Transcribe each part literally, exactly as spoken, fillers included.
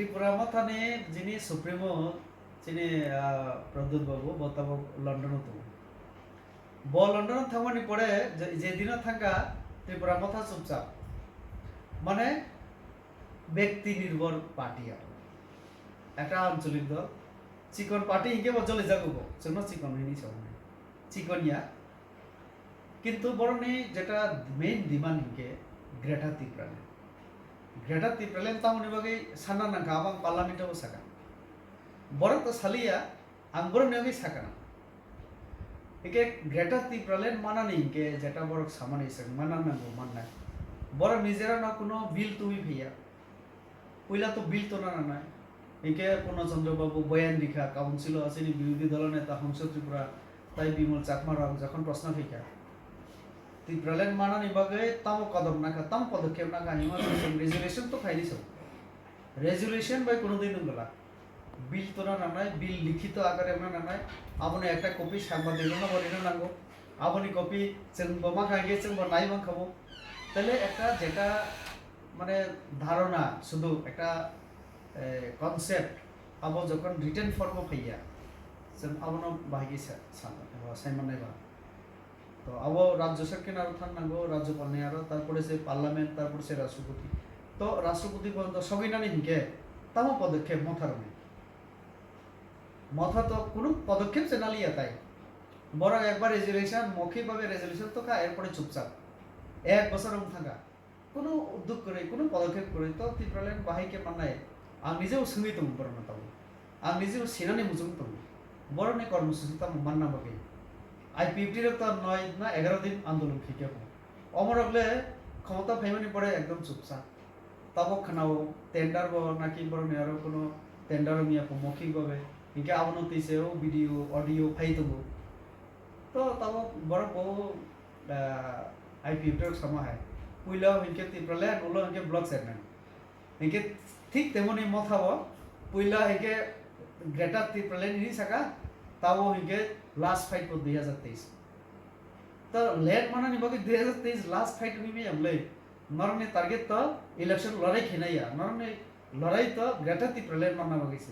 Tripura Mothani jini Supremo chini, ah, Pradyot Babu, bo tabok London o tongo. Bo London o thangmani pore je, je dino thangkha, Tripura Motha chupchap. Mane, ব্যক্তি নির্ভর party aro. Ekta ancholik dol. Chikon party hinkhe bo joli jago bo. Chwngno chikon hini sao hwnwi. Chikon ya. Kintu borokni jeta main demand hinkhe Greater Tipraland. Greater Tipraland tamoni bagwi sanna nangkha, abang parliament o sakha. Borok to saliya, ang borokni bagwi sakha. Hinkhe Greater Tipraland manani hinkhe jeta borok samani swk manna nango mannai. Borok nijera no kuno bill tubui phiya. Puila to bill tona nanai. Hinkhe Purno Chandra Babu boyan rikha, council o chini birodhi dolo neta Hongso Tripura tai Bimol Chakma rok jokhon proshno khaikha, Tipraland manani bagwi tamo kodom nakha, tamo podokkhep nakha, hima resolution to khaini sao. Resolution bai kuno din wngla. Bill tona nanai, bill likhito akare wngna nanai, aboni ekta copy sangbadik rokno bo rina nango. Aboni copy chwng bo mankha hinkhe chwng bo nai mankha bo. Tele ekta jeta mane dharona, sudu ekta, eh, concept, abo jokhon written form o phaiya, chwng abono bahai khe sa-, sa-, saiman nai ba. To abo Rajya Sabha ni aro thang nango, Rajyapal ni aro, tarpore se Parliament, tarpore se Rashtrapati. To Rashtrapati porjonto sogwi nani hinkhe tamo podokkhep Motha rokni? Motha to kunu podokkhep se naliya tai. Borok ekbar resolution, mokhik babe resolution to kha, erpore chupchap. Ek bosor wng thangkha. Kunu udduk kwrwi, kunu podokkhep kwrwi to Tipraland bahai khe mannai. Ang nijebo swngwi tongo borokno tabuk. Ang nijebo sinani muchung tongo. Borokni kormosuchi tamo manna bagwi. I P F T rok to noi na egaro din andolon khaikha bo. Omorok le khomota phaimani pore ekdom chupsa. Tabuk khwnao tender bo naki borokni aro kunu tender wngya kho mokhik babe. Hinkhe abono twi se o video, audio phai tongo. To tabuk borok bo, ah, I P F T rok sama hai. Puila hinkhe Tipraland, ulo hinkhe block chairman. Hinkhe thik temoni Motha bo puila hinkhe Greater Tipraland hini saka, tabo hinkhe last fight bo dui hazar teis. To land manani bagwi dui hazar teis last fight wngwi maya bwle. Norokni target to election lorai khainai ya, norokni lorai to Greater Tipraland manna bagwi se.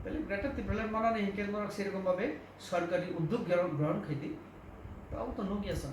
Tale Greater Tipraland manani hinkhe norok serokom babe sorkari uddog grohon, grohon khaidi. To abo to nukya sa.